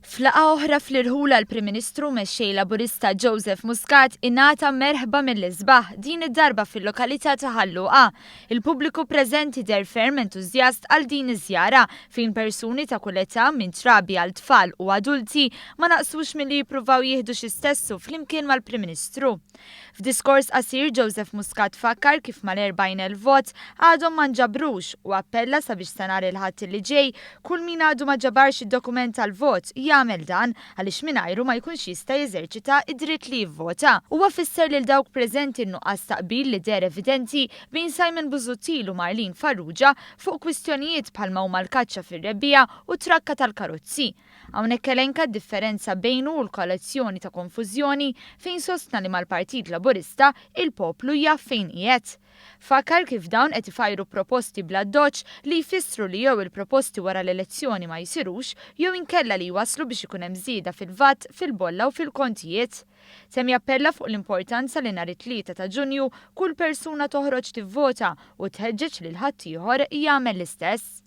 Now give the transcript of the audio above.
F'laqgħa oħra fl-irħula l-Prim Ministru u Mexxej Laburista Joseph Muscat ingħata merħba mill-isbaħ, din id-darba fil-lokalità ta' Ħal Luqa. Il-pubbliku preżenti deher ferm entużjast għal din iż-żjara, fejn persuni ta' kull età, minn trabi għal tfal u adulti, ma naqsux milli jippruvaw jieħdu xi stessu flimkien mal-Prim Ministru. F'diskors qasir Joseph Muscat fakkar kif mal-40,000 vot għadhom ma nġabrux u appella sabiex sa nhar il-Ħadd li ġej kull min għadu ma ġabarx id-dokument tal-vot jagħmel dan għaliex mingħajru ma jkunx jista' jeżerċita d-dritt li jivvota. Huwa fisser lil dawk preżenti n-nuqqas ta' qbil li deher evidenti bejn Simon Busuttil u Marlene Farrugia fuq kwistjonijiet bħalma huma l-kaċċa fir-rebbiegħa u t-trakka tal-karozzi. Hawnhekk elenka d-differenza bejnu u l-koalizzjoni ta' konfużjoni fejn sostna li mal-Partit Laburista il-poplu jaf fejn qiegħed. Fakkar kif dawn qed ifajru proposti bl-addoċċ li jfissru li jew il-proposti wara l-elezzjoni ma jsirux jew inkella li jwasslu biex ikun hemm żieda fil-VAT, fil-bolla u fil-kontijiet. Temm jappella fuq l-importanza li nhar it-Tlieta ta' Ġunju kull persuna toħroġ tivvota u tħeġġeġ lil ħaddieħor jagħmel l-istess.